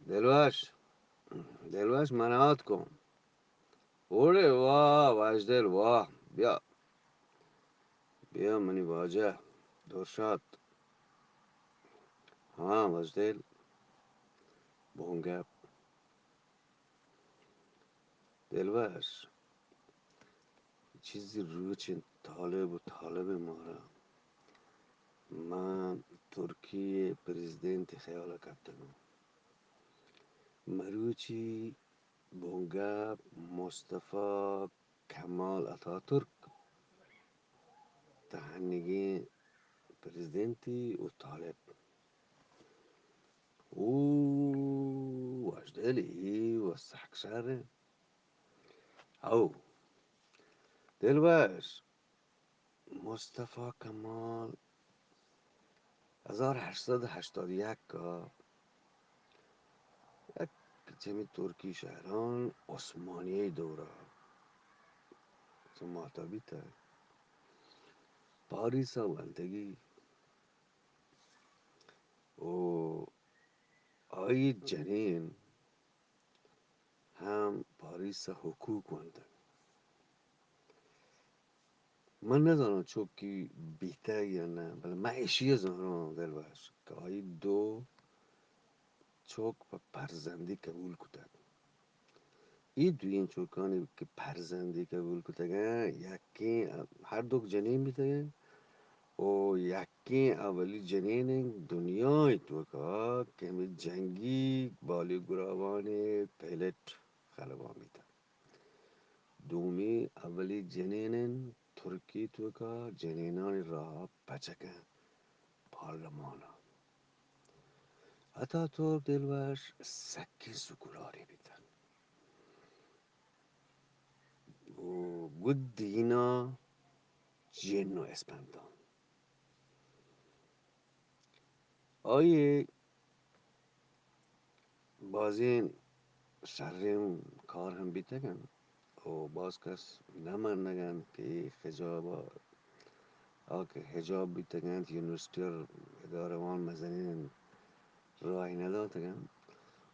دلوش، دلوش، من آتکوں. اوڑے واہ، وشدل واہ، بیا، بیا منی واجہ، درشات. ہاں وشدل، بونگپ. دلوش، چیزی روچ انت، طالب و طالب مارا. من ترکی پریزیدنت خیال کپتگوں. مروچی بنگپ مصطفی کمال اتاترک تہنگیں پریزیدنتی و طالب. او وشدلی و سک شر. او دلوش، مصطفی کمال ہزار ہشت سد ہشتاد یک ءَ یک چمی ترکی شہران عثمانیہ دورہ چہ ماتا بیتگ، پاریس ءَ ونتگی و آئی جنین ہم پاریس ءَ حقوق ونتگ. من نزاناں چوکی بیتگ یا نہ، بلے من ایشی ءَ زاناں دلوش کہ آئی دو چوک پہ پرزندی قبول کتگ. اے دوئیں چوکانی کہ پرزندی قبول کتگ اَنت، یکیں ہر دو جنین بیتگ اَنت و یکیں اولی جنین اِنت دنیای توکا کہ ہمے جنگی بالی گراوانی پیلٹ خلبان بیتگ. دومی اولی جنین اِنت ترکی توکا جنینانی راہ پچ کنت پارلمان ءَ. اتاترک دلوش سکیں سکولارے بیتگ و گوں دین ءَ جن و اسپندان. آئی ءَ بازیں شریں کار ہم بیتگ اَنت و باز کس نہ منگ ءَ اَنت کہ اے حجاب ءَ، آ کہ حجاب بیتگ اَنت، یونیورسٹی ءَ ادارہ وان مزنیں راہے نہ داتگ اَنت،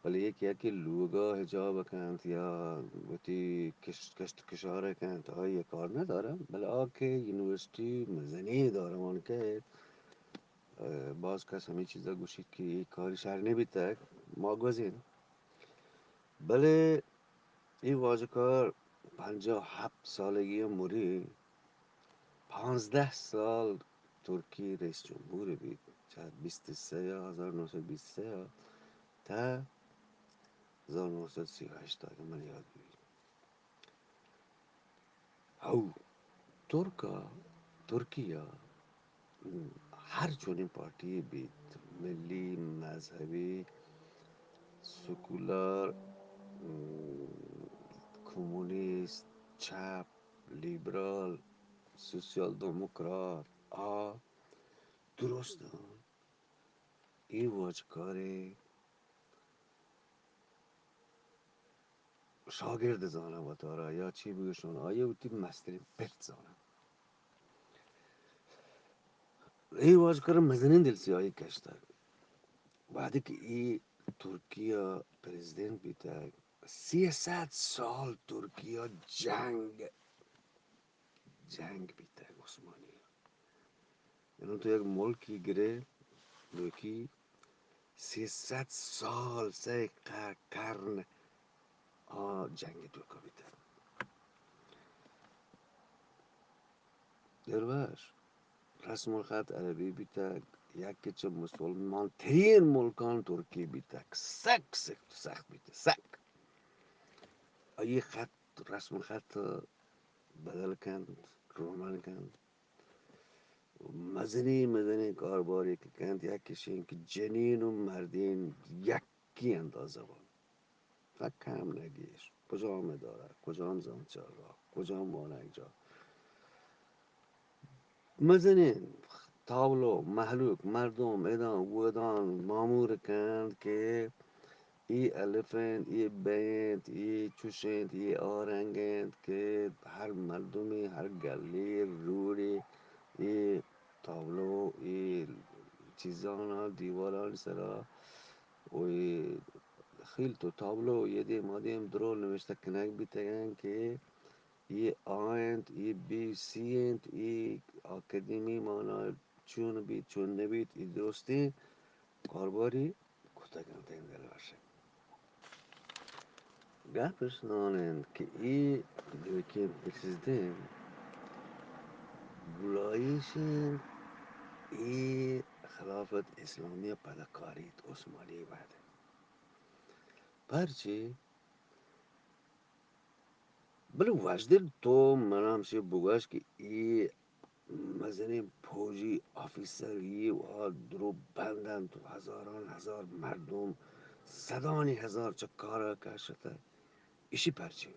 بلے یک یکے لوگ ءَ حجاب کنت یا وتی کش-، کشت کشار کنت، آئی ءَ کار نہ دارت، بلے آ کہ یونیورسٹی مزنیں ادارہ وان کئیت، ءَ، باز کس ہمے چیز ءَ گوشیت کہ اے کاری شر نہ بیتگ، ما گوزین. بلے اے واجکار پنجاہ و ہپت سالگی ءَ مری، پانزدہ سال ترکی رئیس جمہور بیت، چہ بیست و سہ ءَ، ہزار نو سد بیست و سہ ءَ تا ہزار نو سد سی و ہشت ءَ، اگہ من یاد بیت. ہو، ترک ءَ، ترکی ءَ ہر چونیں پارٹی بیت، ملی، مذہبی، سیکولر، کمونیست، چپ، لیبرال، سوسیال دموکرات، آ درست اَنت. اے واجکارے شاگرد زاناں وتارا یا چی بگوشاں، آئی ءَ وتی مستریں پت زاناں. اے واجکار ءَ مزنیں دل سیاہی کشتگ. وہدے کہ اے ترکی ءِ پریزیدنت بیتگ، سیصد سال ترکی ءَ جنگ، جنگ بیتگ عثمانی ءَ. یعنی تو یک ملکی گرے، نوکی سیصد سال، سئے ق-، قرن آ جنگ توکا بیتگ. دلوش، رسم الخط عربی بیتگ، یکے چہ مسلمان ترین ملکان ترکی بیتگ، سک سخت، سخت بیتگ، سک. آئی خط، رسم الخط بدل کنت، رومن کنت. مزنیں، مزنیں کاربارے کہ کنت، یکیش انت کہ جنین و مردین یکی اندازہ بنت، نہ کم نہ گیش، کجام ادارہ، کجام زانتچارگاہ، کجام وانگجاہ. مزنیں تابلو، مہلوک، مردم، ادان، اودان مامور کنت کہ اے الف انت، اے بے انت، اے چوش انت، اے آ رنگ انت کہ ہر مردمے، ہر گلے، روڈے، اے تابلو، اے چیزانا دیوالانی سرا و اے تمثیل تو تابلو، یہ دیم آ دیم درو نوشتہ کنگ بیتگن کہ یہ آ انت، یہ بی سی انت، یہ آکادمی مانا چون بیت، چون نبیت، یہ درستیں کارباری کتگ انت. این دل وش. گپ اش نان انت کہ اے دوکیں پرزیدنت گلائیش انت، اے خلافت اسلامی ء پدا کاریت عثمانی وہد ء. پرچے؟ بلے وشدل تو منا ہمشی بگوش کہ اے مزنیں پوجی آفیسر یہ و درو بند انت و ہزاران ہزار مردم، صدانی ہزار چہ کارا کشتہ. ایشی پرچے؟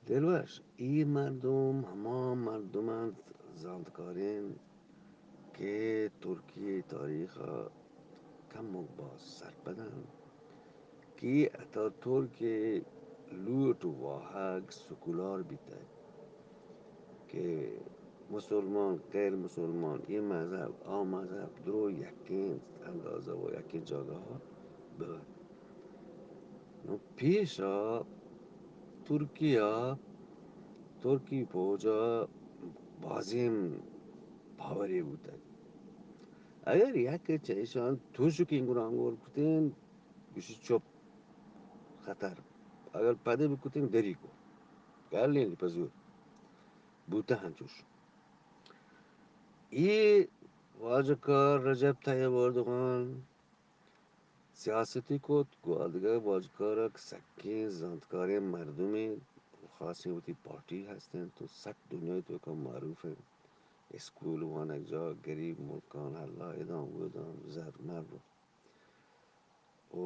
دلوش، اے مردم ہما مردم انت زانتکارین کہ ترکی تاریخ ء کمک باز سرپد انت کہ اتاترک ء لوٹ و واہگ سکولار بیتگ کہ مسلمان، غیر مسلمان، اے مذہب، آ مذہب، درو یکیں اندازہ و یکیں جاگہ ء ببنت. نوں پیش ء ترکی ء، ترکی پوج ء بازیں پاورے بوتگ. اگر یکے چہ ایشاں ترشکیں گرانگور کتیں، گوشی چپ، خطر. اگر پدے بکتیں، دری کو. گل نیلی پہ زور. بوتہ انچوش. اے واجکار رجب طیب اردگان سیاستی کت، گوں آدگہ واجکارک سکیں زانتکاریں مردمے، خاصیں وتی پارٹی ہست انت و سک دنیای توکا معروف انت. اسکول وانگ جا، گریب ملکان، اللہ ادان ودان، زر مر. و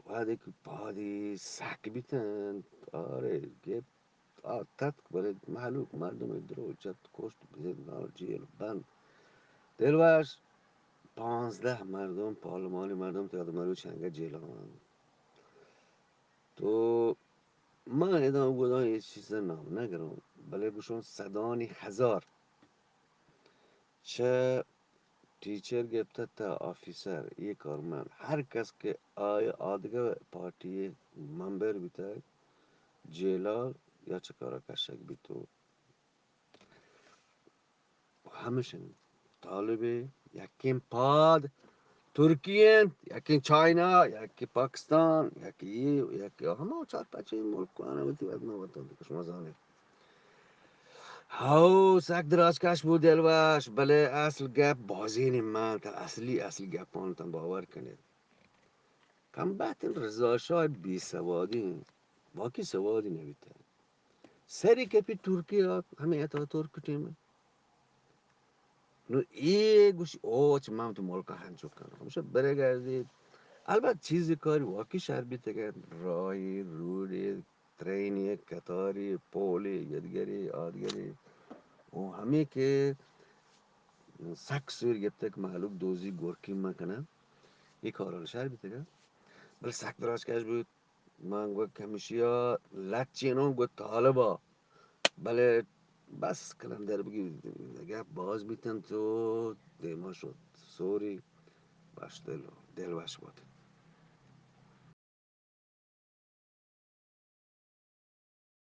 وہدے کہ پادی سک بیتنت، آرے گپت، آ تتک، بلے مہلوک مردم درو چت، کشت، زندان، جیل، بند. دلوش، پانزدہ مردم، پارلمانی مردم، تو یاد مروچی انگہ جیلان. تو من ادا گدان یہ چیز نام نہ کروں، بلے گوشوں صدانی ہزار چہ ٹیچر گپتہ تا آفیسر، یہ کارمند، ہر کس کہ آ، آدگہ پارٹی ممبر بیتگ، جیلا یا چہ کارا کشگ بیتو. ہمش انت. طالب یکیں پاد ترکی انت، یکیں چائنا، یکیں پاکستان، یکیں یہ، یکیں ہما چار پنچیں ملک آناں وتی وطن وطن شما زانے. ہاو، سک دراج کش بود دلوش، بلے اصل گپ بازین من تا اصلی، اصلی گپان تا باور کنید. کم بہتن رضا شاہ بی سوادی، باقی سوادی نبیتہ. سری کپی ترکی آ، ہمیں اتاترک ٹیم. نو اے گوش، او، چہ من تو ملک ہنچو کنم. ہمشہ برے گردی. البت چیزی کاری واقعی شہر بیتگن، راہی، روڈی، ترینی، قطاری، پولی، یدگری، آدگری. او ہمیں کہ سک سور گپتگ، مہلوک دوزی گورکی مکنن. یہ کاران شہر بیتگن. بل سک دراج کش بود. من گو کمشیا لچینوں گو طالبا. بلے بس کلندر بگی گپ باز بیتن تو دیما شد. سوری، باش دل، دل وش بود.